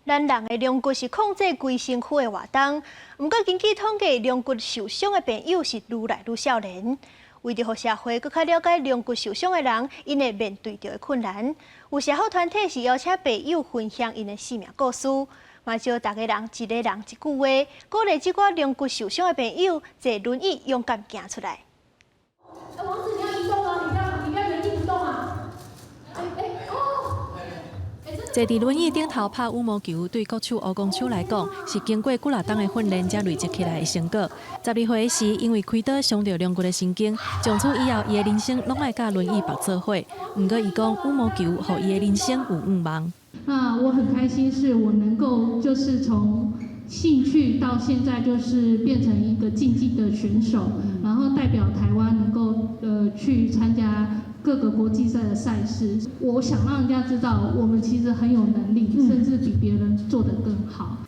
咱人的龍骨是控制規身軀的活動，毋過根據統計，龍骨受傷的朋友是愈來愈少年。為著予社會閣較了解龍骨受傷的人，𪜶會面對著的困難，有社福團體是邀請病友分享𪜶的生命故事，嘛召逐家人一个人一句話，鼓勵這寡龍骨受傷的朋友坐輪椅勇敢行出來。王子，你要移動啊！你不要，你不要原地不動啊！欸欸哦！坐佇輪椅頂頭拍羽毛球，對國手吳光秋來講，是經過幾若冬的訓練才累積起來的成果。12歲時，因為開刀傷著龍骨的神經，從此以後，伊的人生攏愛佮輪椅縛做伙。毋過，伊講羽毛球予伊的人生有向望。那我很開心，是我能夠就是從興趣到現在，就是變成一個競技的選手，然後代表台灣能夠去參加各個國際賽的賽事。我想讓人家知道，我們其實很有能力，甚至比別人做得更好。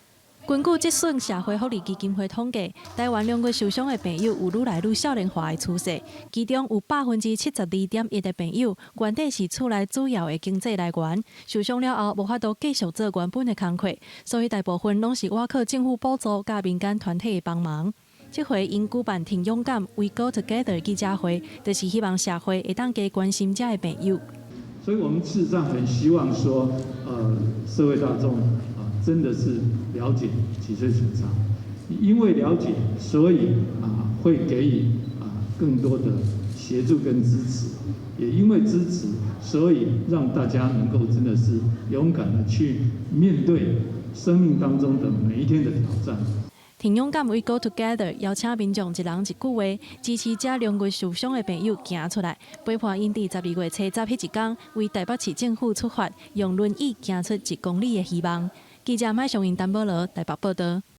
根據這順社會福利基金會統計，台灣龍骨受傷的病友有愈來愈少年化的趨勢，其中有72.1%的病友原底是厝內主要的經濟來源，受傷了後無法度繼續做原本的工課，所以大部分攏是倚靠政府補助佮民間團體的幫忙。這回𪜶舉辦挺勇敢 We Go Together 記者會，就是希望社會會當加關心遮的病友。所以我們事實上很希望說，社會大眾啊，真的是了解脊髓損傷，因為了解，所以啊會給予啊更多的協助跟支持，也因為支持，所以讓大家能夠真的是勇敢的去面對生命當中的每一天的挑戰。挺勇敢 We Go Together 邀請民眾一人一句話，支持遮龍骨受傷的病友行出來，陪伴𪜶佇12月初十彼一工，為台北市政府出發，用輪椅行出1公里的希望。記者麥尚英、丹保羅台北報道。